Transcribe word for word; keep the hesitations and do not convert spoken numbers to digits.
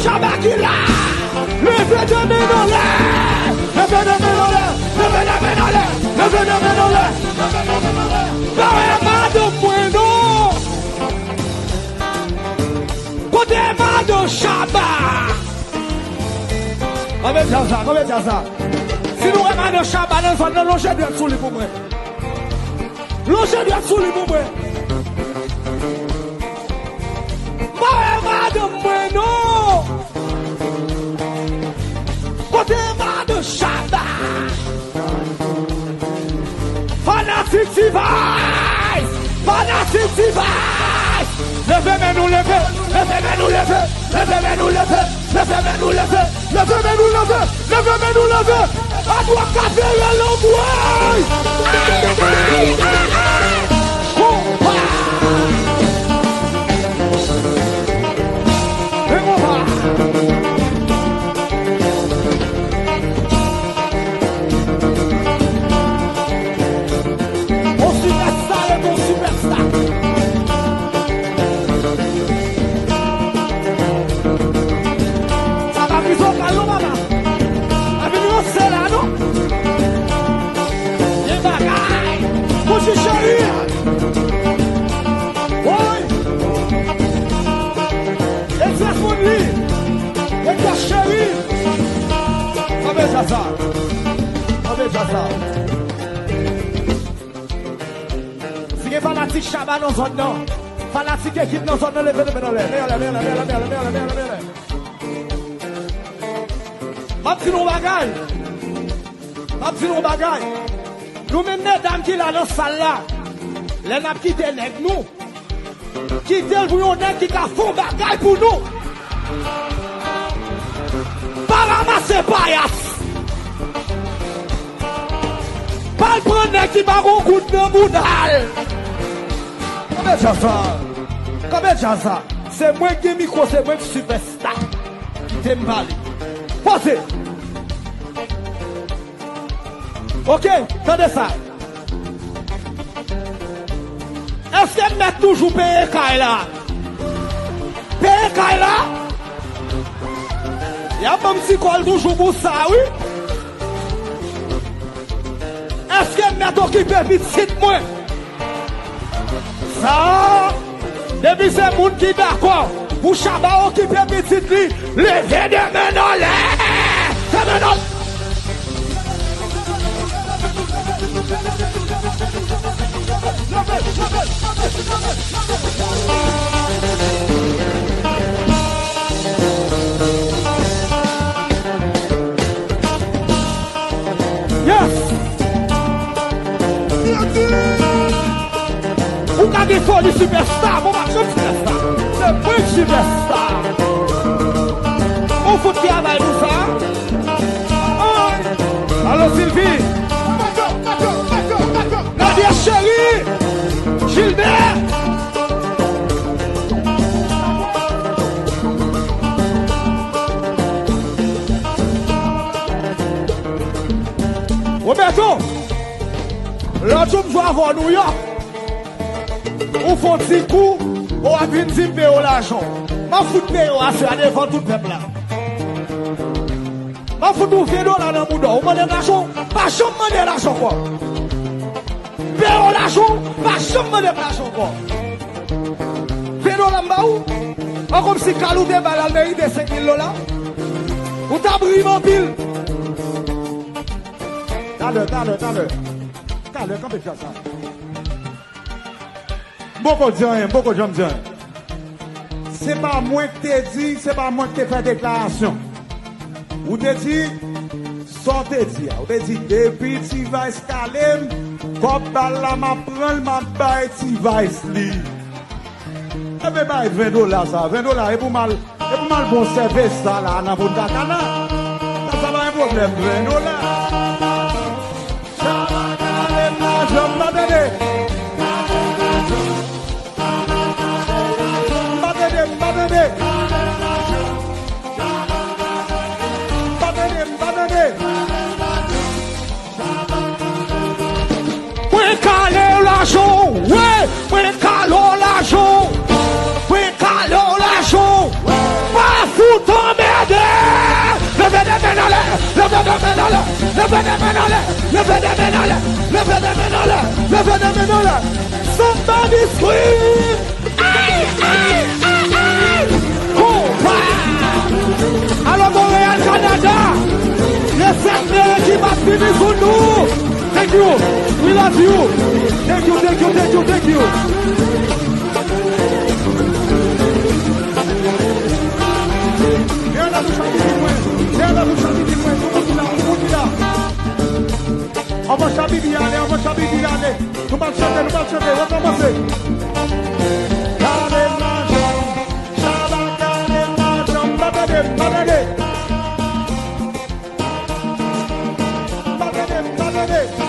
Shabba ki la. Leve de men anlè. Leve de men anlè. Leve de men anlè. Leve de men anlè. Leve de men anlè. Ba wè madanm mwen non. Kote madanm Shabba? Konbyen djaz la? Konbyen djaz la? Si nou wè madanm Shabba nan zòn nan, lonje dwèt sou li pou mwen. Lonje dwèt sou li pou mwen. Ba wè madanm mwen non. Kote madanm Shabba? Fanatik T-Vice! Fanatik T-Vice! Leve men nou leve! Leve men nou leve! Leve men nou leve! Leve men nou leve! Leve men nou leve! Leve men nou leve! Adwaka fere lanmwey! Konpa! E konpa! On sipèsta ret on sipèsta. Sa pa vizyon kal non papa. Pa vin ranse la non. Gen bagay. Bouji cheri. Woy. Express Money. Express cheri. Sa vle di sa. Sa vle di sa. Si gen fanatik Shabba nan zòn nan, fanatik ekip nan zòn nan, leve men anlè, men anlè, men anlè. M ap di nou yon bagay. M ap di nou yon bagay. Nou menm medam ki la nan sal la, lè n ap kite nèg nou, kite l pou yon nèg ki ka fè yon bagay pou nou. Pa ranmase payas. Pa al pran nèg ki pa gon goud nan bouda l. Kanpe djaz sa. Kanpe djaz sa. Se mwen ki gen mikwo, se mwen ki sipèsta. Kite m pale. Poze. Oke, tande sa. Èske m mèt toujou peye kay la? Peye kay la? Y ap ban m ti kòb toujou pou sa, wi. Èske m mèt okipe pitit mwen? Sa, depi se moun ki dakò pou Shabba okipe pitit li, leve de men anlè. De men anlè. Yes! Ou ka gen foli sipèsta, bon, pa janm sipèsta. Se mwen k sipèsta. Ou fout travay pou sa. Ay! Alo, Sylvie! Nadia cheri! Gilbert! Roberto! Lòt jou m jwe avè w Nouyòk, ou fè yon ti kou, ou ap vin di m peye w lajan w. M ap fout peye w aswè a devan tout pèp la. M ap fout ou ven dola nan bouda w. Ou mande m lajan w, pa janm mande lajan ankò. Peye w lajan w, pa janm mande m lajan ankò. Ven dola m ba ou. An kòmsi kal ou te ba l al merite senk mil dola. Ou t ap ri m anpil. Talè, talè, talè. Talè, kanpe djaz sa. M poko di anyen, m poko janm di anyen. Se pa mwen k te di, se pa mwen k te fè deklarasyon. Ou te di, sa w te di a. Ou te di, depi T-Vice kale m, kòb bal la, m ap pran l, m ap bay T-Vice li. Enben, bay ven dola sa. Ven dola, e pou m al, e pou m al bon sèvis sa la nan Punta Cana. Sa, sa pa yon pwoblèm, ven dola. Sa pa kale m nan janm, m pa tande. M pa tande, m pa tande. M pa tande, m pa tande. Mwen kale w lajan w, wi, mwen kale w lajan w, mwen kale w lajan w, pa fout Leve de men anlè, leve de men anlè, leve de men anlè, leve de men anlè. Somebody scream! Ay, ay, ay, ay! Konpa! Alò, Montréal, Canada! Gen sèt mil ki bat fini sou nou! Thank you! We love you! Thank you, thank you, thank you, thank you! Dèyè la nou chapitre mwen. Dèyè la nou chapitre mwen. Tout moun ki la, tout moun ki la. Anvan chapitre ale, anvan chapitre ale. Nou pral chante, nou pral chante. Rekòmanse. Gade madanm, Shabba, gade madanm. Pa tande, pa tande. Pa tande, pa tande.